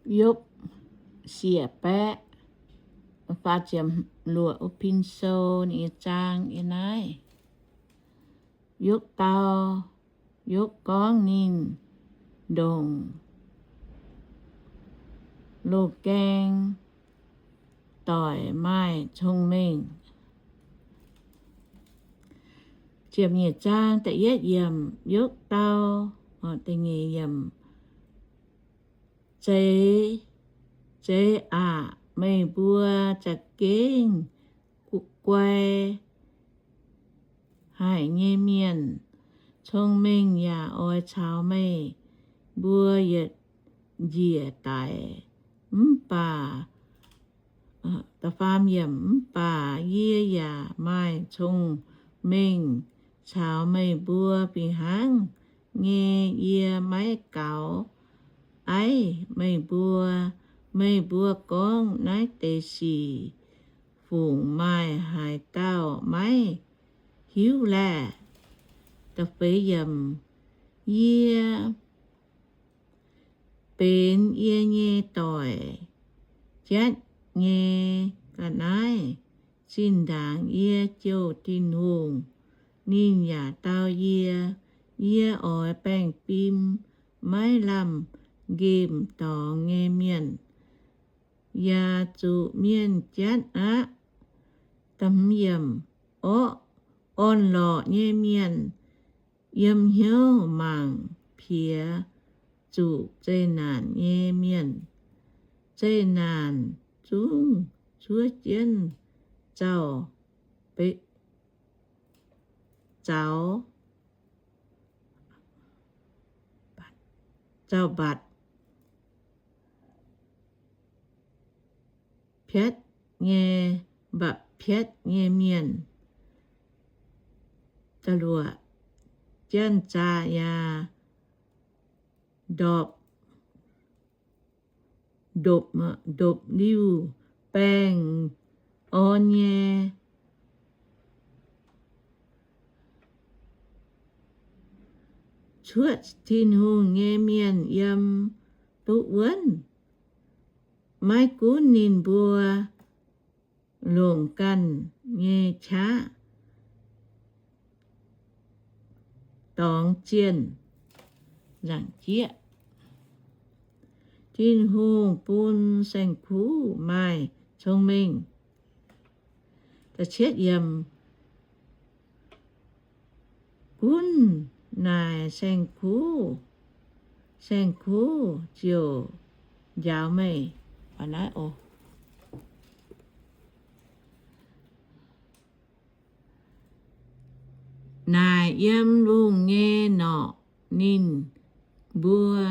Yopv siec baeqv faah ziepc luoqc, wuov pin sou ninh nyei zaang yiem naaiv. Yopv dau, Yopv gorngv ninh ndongc loz-gaeng doic maaih cong-mengh. Ziepc nyeic zaang da'yietv yiemc, Yopv dau, da'nyeic yiemc, Zeiz, zeiz aqc, meih mbuo za'gengh guai haic nyei mienh. Cong-mengh yaac oix caux meih mbuo yietc njiec daic. Mv baac, mv baac yie yaac maaih cong-mengh caux meih mbuo fih hnangv nyei. Yie maiv gaux aiv meih mbuo. Meih mbuo gorngv naaiv deix sic fungc maaih haaix dauh maiv hiuv laeh? Yie benx yie nyei doic jatv nyei ga'naaiv. Zinh ndaangc yie jouh Tin-Hungh, ninh yaac dau yie. Yie oix baengh fim, maiv lamh nqemh dorngx nyei mienh, yaac zuqc mienh jatv aqv. Orqv, orn-lorqc nyei mienh yiem hnyouv mangc piex zuqc zeqc naanc nyei mienh. Zeqc naanc zungv cuotv jienv zaux, zaux mbatc, piatv nyei, mba'piatv nyei mienh. Da'luoqc, janx-zaqc yaac ndopv, ndopv, ndopv-liuh baengh orn nyei. Cuotv Tin-Hungh nyei mienh yiem duqv wuonv, maiv gunv ninh mbuo longc ganh nyei qaqv dorngx zienh nzaangc jieqv. Tin-Hungh bun saeng-kuv maaih cong-mengh. Gunv naaic saeng-kuv, saeng-kuv ziouc njaaux meih. Naaic yiem lungh nyei norqc ninh mbuo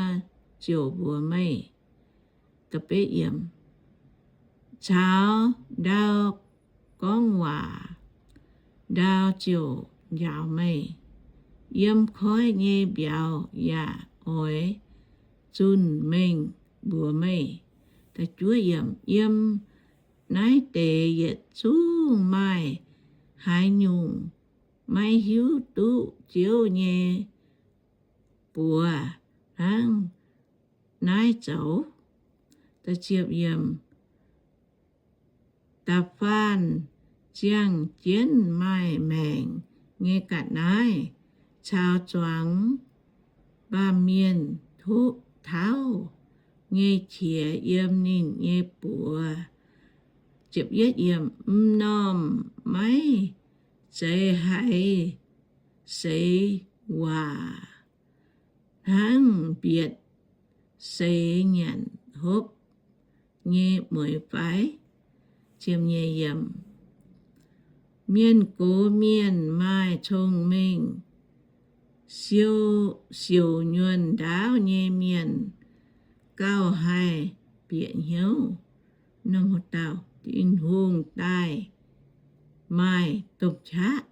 ziouc mbuox meih. Caux ndau gorngv waac, ndau ziouc njaaux meih. Yiem koiv nyei mbiauz yaac oix zunh mengh mbuox meih. Yiem naaiv deix yietc zungv maaih haaix nyungc maiv hiuv duqv Ziouv nyei buoz hnangv naaiv zoux. Da'faanh ziangh jienv maaih maengc nyei ga'naaiv caux zuangx baamh mienh tauv nyei qiex yiem ninh nyei buoz. M'normh maiv zeiz haiz seix waac hnangv mbietc seix nyanc hopv nyei mueiz fai? Mienh gox mienh maaih cong-mengh, siou siouc nyuonh ndaauv nyei mienh gauh haih bieqc hnyouv. Tin-Hungh daaih maaih domh qaqv.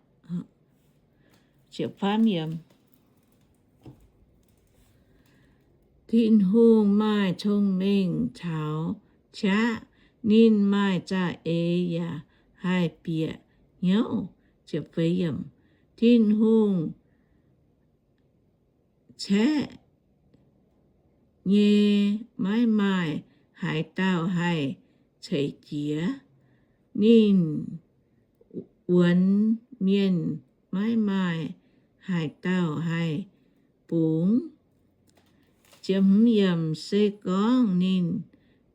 Tin-Hungh maaih cong-mengh caux qaqv. Ninh maaih za'eix yaac haih bieqc hnyouv. Tin-Hungh caeqv nyei maiv maaih haaix dauh haih ceix jiez? Ninh wuonx mienh maiv maaih haaix dauh haih bungx. Se gorngv ninh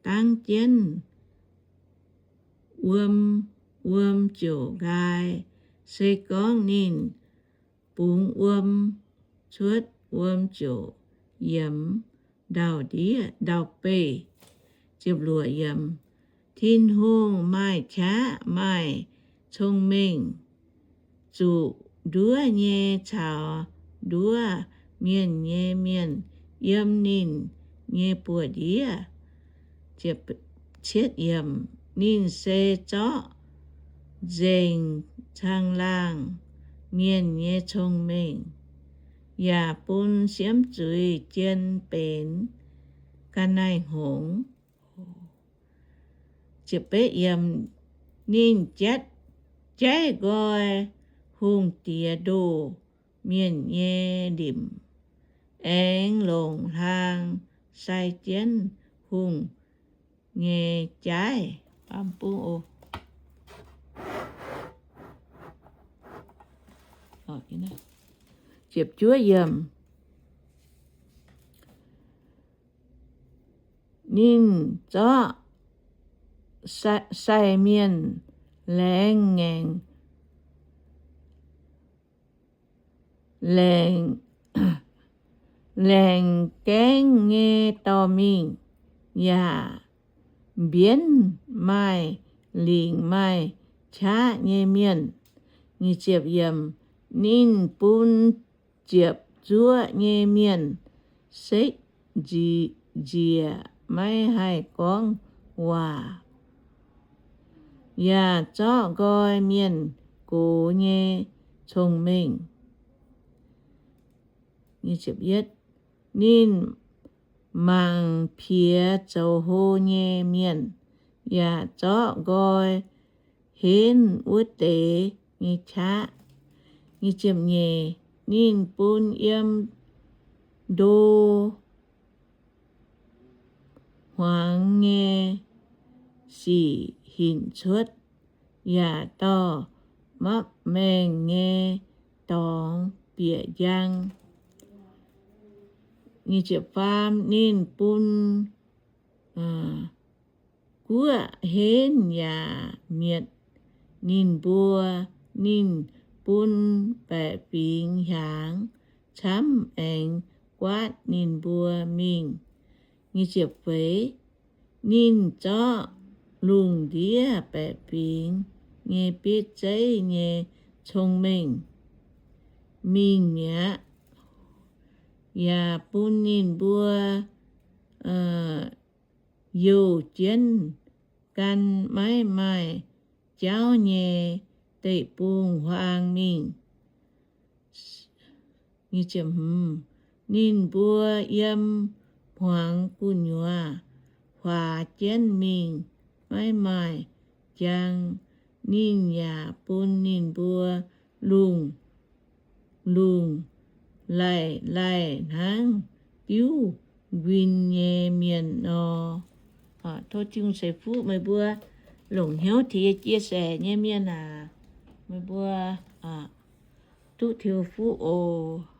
dangv jienv wuom, wuom ziouc nqaai. Se gorngv ninh bungx wuom cuotv, wuom ziouc yiemx ndau-ndiev, ndau-beih. Tin-Hungh maaih qaqv maaih cong-mengh, zuqc nduov nyei caux nduov mienh nyei mienh yiem ninh nyei buoz-ndiev. Ninh se zorqv nzengc caangh laangh mienh nyei cong-mengh, yaac bun siemv zuiz jien benx ga'naaiv hngongx. Ninh jaiv nqoi hungh diex ndoh mienh nyei limc, aengx longc hlaang sai jienv hungh nyei jaiv. Ninh zorqv sai, sai mienh laengz ngaengc, laengz, laengz gaengv nyei dorh mingh, yaac mbienv maaih lingc maaih qaqv nyei mienh. Ninh bun ziepc zuoqv nyei mienh sekv nzi-, nzieqc, maiv haih gorngv waac, yaac zorqv nqoi mienh gox nyei cong-mengh. Ninh mangc piex zoux hlo nyei mienh, yaac zorqv nqoi henv wuov deix nyei qaqv. Ninh bun yiem ndo hmuangx nyei sic hinc cuotv, yaac dorh mapv maengh nyei dorngx bieqc njang. Ninh bun guoqv henv yaac mietc ninh mbuo. Ninh bun baeqc fingx hiaangx camv aengx guaatv ninh mbuo mingh. Ninh zorqv lungh ndiev baeqc fingx nyei bieiv zeiv nyei cong-mengh mingh mi'aqv, yaac bun ninh mbuo youh jienv gan maiv maaih jauv nyei deic-bung-huaang mingh. Ninh mbuo yiem hmuangx gu'nyuoz huaax jienv mingh, maiv maaih njang. Ninh yaac bun ninh mbuo lungh lungh laih laih hnangv diuv nquin nyei mienh nor. Tov Tin-Hungh ceix fuqv meih mbuo longc hnyouv tengx chia sẻ nyei mienh aac, meih mbuo duqv tiuv fuqv oc.